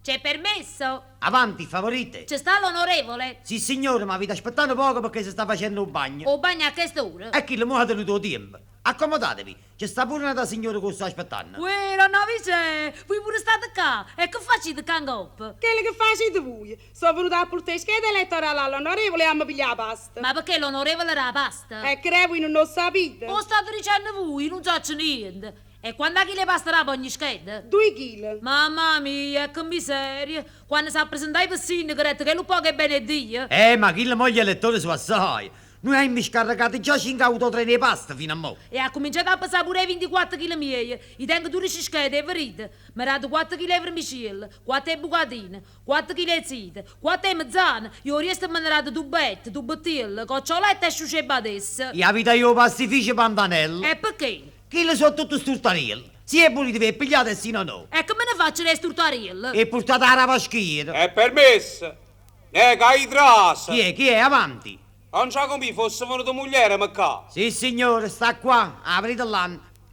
C'è permesso? Avanti, favorite. Ce sta l'onorevole? Sissignore, ma avite aspettà nu poco pecché se sta facenno 'o bagno. 'O bagno a chest'ora? E chillo mo ha tenuto 'o tiempo. Accomodatevi, ce sta pure n'ata signora che 'o sta aspettanno. Uè, donna Vicè, vui pure state ccà? E che facite ccà 'ncoppa? Chello che facite vuje. So' venuta a purtà 'e schede elettorali all'onorevole e a me piglià 'a pasta. Ma pecché l'onorevole d' 'a pasta? E che vui nun 'o ssapite? 'O state dicenno vui, io nun saccio niente. E quanta chile 'e pasta dà p'ogni scheda? Dui chile. Mamma mia, che miseria! Quanno s'appresentaje pe sindaco dette chellu ppoco 'e bene 'e Dio. Eh, ma chillo mo gli elettori so' assaje. Nuje aimmo scarrecato già cinche autotreni 'e pasta fino a mo. E ha accuminciato a pesà pure 'e 24 chile mieje. I' tengo 12 schede, 'e verite? Me date quatto chile 'e vermicielle, quatto 'e bucatine, quatto chile 'e zite, quatto 'e mezzane e 'o riesto me ne date tubette, tubettielle, cocciolette e sciusce 'e badesse. E avite 'a i' 'o pastificio Pantanello. E pecché? Chille so' tutte sturtarielle. Si 'e vulite ve 'e pigliate e si no no. E che me ne faccio d' 'e sturtarielle? 'e purtate 'a ravaschiera. È permesso? Neh, ca i' traso! Chi è, chi è? Avanti! Don Giacomì, fosse venuta muglierema ccà? Sissignore, sta qua, 'a vedite là.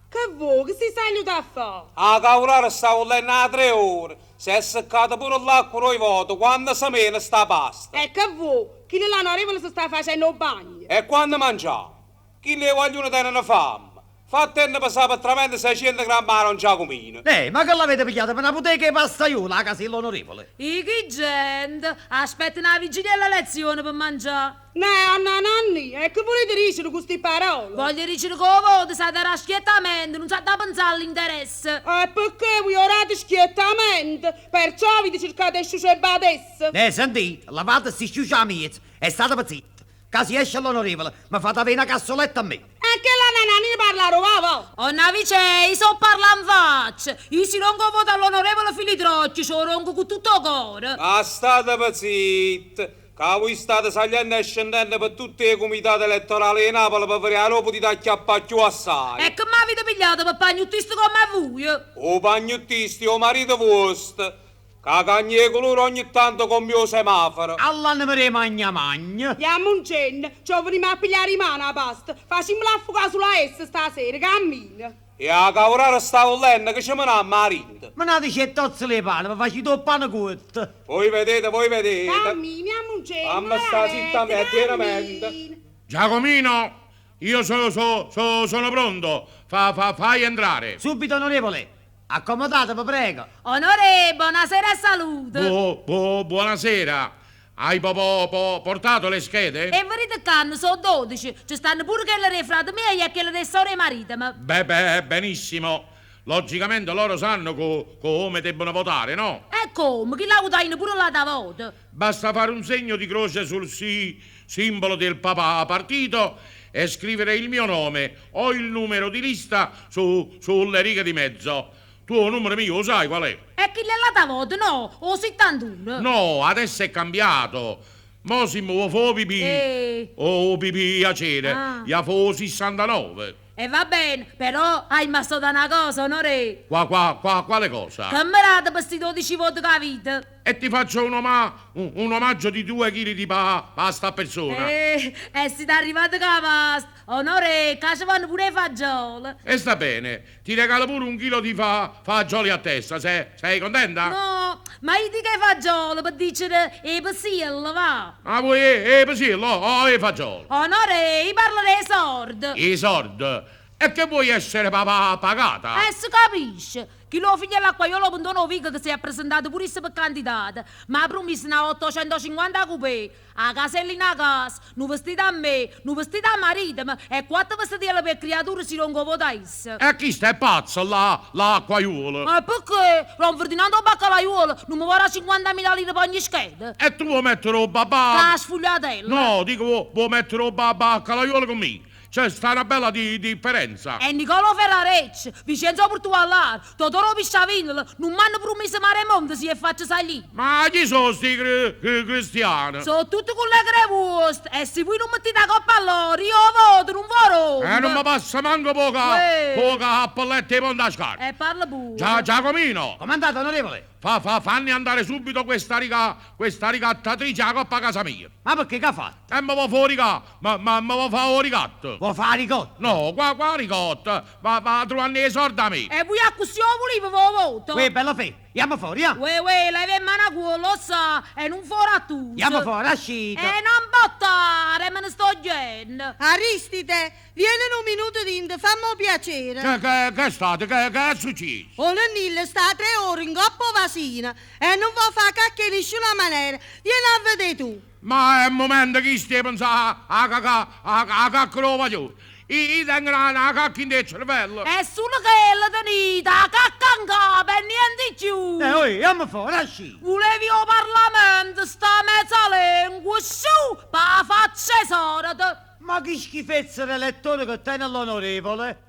Che vuò, che si sagliuto a fà? 'A caurara sta vullenne 'a tre ore, s'è seccata pure l'acqua doje vote, quanno se mena sta pasta? E che vuò, chillo l'onorevole se sta facenno 'o bagno. E quanno mangiammo? Chille 'e guagliune teneno famma. Fattenne pesà pe tramente seiciento gramme 'a don Giacumino. Neh, ma che l'avete pigliata pe na puteca 'e pastaiola 'a casa 'e ll'onorevole? I che gente! Aspettano 'a vigilia 'e ll'elezione pe mangià. Neh, 'onna Nannì, e che vulite dicere cu sti parole? Voglio dicere ca 'o voto s'ha da dà schiettamente, nun s'ha da penzà all'interesse. E pecché vuje 'o date schiettamente? Perciò avite cercato 'e sciuscià 'e badesse? Neh, sentite, levate sti sciusce 'a miezo e stateve zitte. Ca si esce l'onorevole, me fate avè na cassoletta a me. E chella nananina parla 'a rovà va. Onna Vicè, i' so parlà 'nfaccia. I' si rongo 'o voto all'onorevole Filidrocchio, ce 'o rongo cu tutto 'o core. Ma stateve zitte, ca vui state saglienno e scennenno pe tutte 'e cumitate elettorali 'e Napoli pe vedè arò putite acchiappà cchiù assaje. E che m'avite pigliato pe pagnuttista comme a vuje? 'O pagnuttista è 'o marito vuosto. Ca cagna 'e culore ogni tanto comm' 'o semaforo. All'anema d' 'e magna magna. Jammuncenne, ce 'o venimmo a piglià dimane 'a pasta, facimmola affucà sulo a essa stasera, cammina. E 'a caurara sta vullenne, che ce menammo 'a dinto? Menatece 'e tozzole 'e pane, ve facite 'o pane cuotto. Voi vedete, voi vedete. Cammina, jammuncenne, Famme sta zitta a me, tiene mente. Giacomino, io so, so, so, sono pronto, fa, fa, fai entrare. Subito, onorevole. Accomodatevi, prego. Onorè, bonasera e salute. Bu, bu, buonasera. Hai po, po, po, portato le schede? E vedite ccà, ne so' dodici. Ce stanno pure chelle d' 'e frate mieje e chelle d' 'e sore 'e mariteme. Beh, beh, benissimo. Logicamente loro sanno co, come debbono votare, no? E come? Chille 'a vutaino pure l'ata vota. Basta fare un segno di croce sul sì, simbolo del papà partito e scrivere il mio nome o il numero di lista su, sulle righe di mezzo. Tu 'o numero mio 'o sai qual è? E chillo 'e l'ata vota, no, 'o 71. No, adesso è cambiato. Mo si mi vuò fa 'o pipì, Eh. o 'o pipì piacere, Ah. ja fa 'o 69. E va bene, però aimma sto da na cosa, onorè. Qua, qua, qua, quale cosa? Che me date pe sti 12 voti che avite? E ti faccio un, oma- un, un omaggio di 2 chili di pa- pasta a persona. Eh, e siete arrivati con la pasta. Onorè, ca ci vanno pure i fagioli. E sta bene, ti regalo pure un chilo di fa- fagioli a testa, se- sei contenta? No, ma io dico i fagioli per dire e pesiello, va. Ah, vuoi e, e pisello o i fagioli? Onorè, io parlo dei soldi. I soldi. E che vuoi essere papà pagata? E si capisce. Chi lo figlio dell'acquaiolo Pontone Vico che si è presentato pure per candidato, ma ha promesso una 850 coupé, a casellina a casa, un vestito a me, un vestito a marito e quattro vestiti per creature si non votasse. E chi sta è pazzo, la, l'acquaiuolo? Ma perché? Don Ferdinando Baccalaiuolo non mi vorrà 50.000 lire per ogni scheda? E tu vuoi mettere 'o babà? La sfogliatella. No, dico, vuoi, vuoi mettere 'o babà baccalaiuolo con me? Cioè, sta una bella di- differenza. E Nicola Ferrarecci, Vincenzo Portuallaro, Totoro Pisciavinola, non mi hanno promesso mare e monte se faccio salire. Ma chi sono sti cri- cri- cristiani? Sono tutti colleghi vostri e se voi non mettete la coppa a loro, io voto, non vorrò. Eh, non mi passa manco poca, Uè. poca appelletta e ponta scarpa. E parla pure. Gia- Giacomino, Comandate, onorevole. fa, fa, fanni andare subito questa, riga, questa ricattatrice a coppa a casa mia. Ma perché che ha fatto? E mi va fuori ca, ma, ma, mi va fa un ricatto. Vuò fa 'a ricotta? No, qua, qua ricotta? Va, va trovando i soldi a me. E voi accussì 'o vulive 'o voto? Uè, bella fe, andiamo fuori, andiamo. Uè, uè, leva in mano a quello, sa, e non fuori a tu. Andiamo fuori, ascita. E non bottare, me ne sto gendo. Aristide, vieni un minuto dentro, fammi un piacere. Che, che, che è stato? Che, che è successo? O Nennillo sta tre ore in coppa vasina e non vuole fare cacchio in nessuna maniera. Vieni a vedere tu. Ma è un momento che stai pensando a cacà, a, a cacca lo voglio. Io, io tengo una, una cacca in cervello. È solo che la tenete, a cacca in capo e niente più. Eh, oi, andiamo fuori, ascita. Volevi il Parlamento, sta mezza lingua, su, pa faccia sorda. Ma che schifezza l'elettore che tiene l'onorevole?